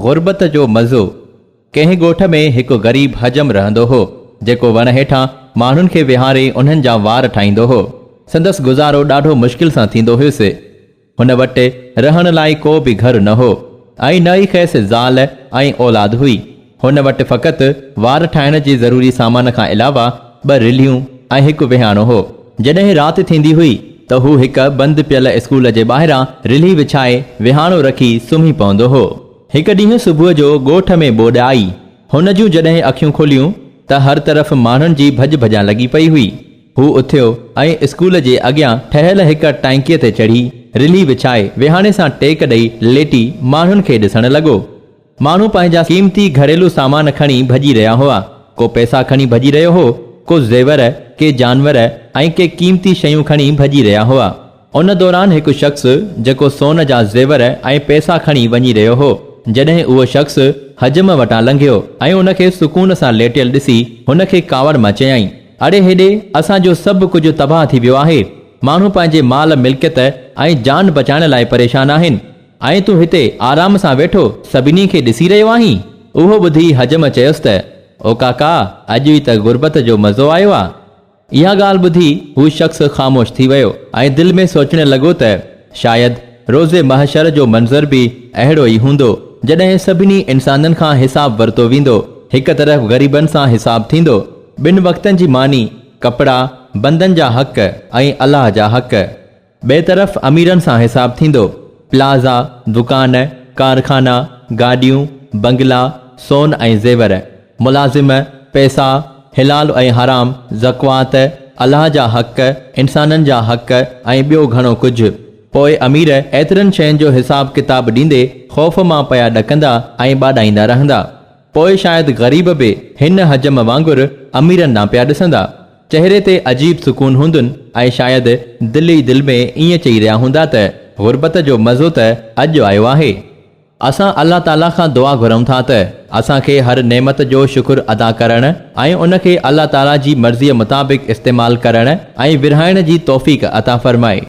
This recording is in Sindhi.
غربت جو مزو، ڪنهن ڳوٺ ۾ هڪ غريب حجم رهندو هو، جيڪو وڻ هيٺان ماڻهن کي ويهاري انهن جا وار ٺاهيندو هو. سندس گذارو ڏاڍو مشڪل سان ٿيندو هيس. هن وٽ رهڻ لاء ڪو به گهر نه هو ۽ نه ئي کيس زال ۽ اولاد هئي. هن وٽ فقط وار ٺاهڻ جي ضروري سامان کان علاوه ٻه رلهيون ۽ هڪ ويهاڻو هو. جڏهن رات ٿيندي هئي ته هو هڪ بند پيل اسڪول جي ٻاهران رلهي وڇائي ويهاڻو رکي سمهي پوندو هو. هڪ ڏينهن صبح جو ڳوٺ ۾ ٻوڏ آئي. هن جون جڏهن اکيون کليون ته هر طرف ماڻهن جي ڀڄ ڀڄان لڳي پئي هئي. هو اٿيو ۽ اسڪول جي اڳيان ٺهيل هڪ ٽانڪيء تي چڙهي رلهي وڇائي ويهاڻي سان ٽيڪ ڏئي ليٽي ماڻهن کي ڏسڻ لڳو. ماڻهو پنهنجا قيمتي گهريلو سامان کڻي ڀڄي رهيا هئا. ڪو پئسا کڻي ڀڄي رهيو هو، ڪو زيور، ڪي جانور ۽ ڪي قيمتي شيون کڻي ڀڄي رهيا هئا. ان دوران هڪ شخص جيڪو سون جا زيور ۽ پئسا کڻي وڃي رهيو هو، جڏهن اهو شخص حجم وٽان لنگهيو ۽ ان کي سڪون سان ليٽيل ڏسي هن کي ڪاوڙ مان چيائين، اڙي هيڏي اسان جو سڀ ڪجهه تباهه ٿي ويو آهي. ماڻهو پنهنجي مال ملڪيت ۽ جان بچائڻ لاء پريشان آهن. ۽ تون هتي آرام سان ويٺو سڀني کي ڏسي رهيو آهين؟ اهو ٻڌي حجم چيس ته، او ڪاڪا، اڄ ئي ته غربت جو مزو آيو آ. اها ڳالهه ٻڌي هو شخص خاموش ٿي ويو ۽ دل ۾ سوچڻ لڳو ته، شايد روز محشر جو منظر به اهڙو ئي هوندو، جڏهن سڀني انسانن کان حساب ورتو ويندو، هڪ طرف غريبن سان حساب ٿيندو، ٻن وقتن جي ماني، ڪپڙا، بندن جا حق ۽ الله جا حق. ٻئي طرف اميرن سان حساب ٿيندو، پلازا، دڪان، ڪارخانا، گاڏيون، بنگلا، سون ۽ زيور، ملازم، پئسا، حلال ۽ حرام، زڪوات، الله جا حق، انسانن جا حق ۽ ٻيو گهڻو ڪجهه. پوء امير ايترن شين جو حساب ڪتاب ڏيندي خوف مان پيا ڏڪندا ۽ ٻاڏائيندا رهندا. پوء شايد غريب به هن حجم وانگر اميرن ڏانهن پيا ڏسندا. چهري تي عجيب سڪون هوندن ۽ شايد دل ئي دل ۾ ائين چئي رهيا هوندا ته غربت جو مزو ته اڄ آيو آهي. اسان الله تعاليٰ کان دعا گهرون ٿا ته اسان کي هر نعمت جو شڪر ادا ڪرڻ ۽ ان کي الله تعاليٰ جي مرضيء مطابق استعمال ڪرڻ ۽ ورهائڻ جي توفيق عطا فرمائي.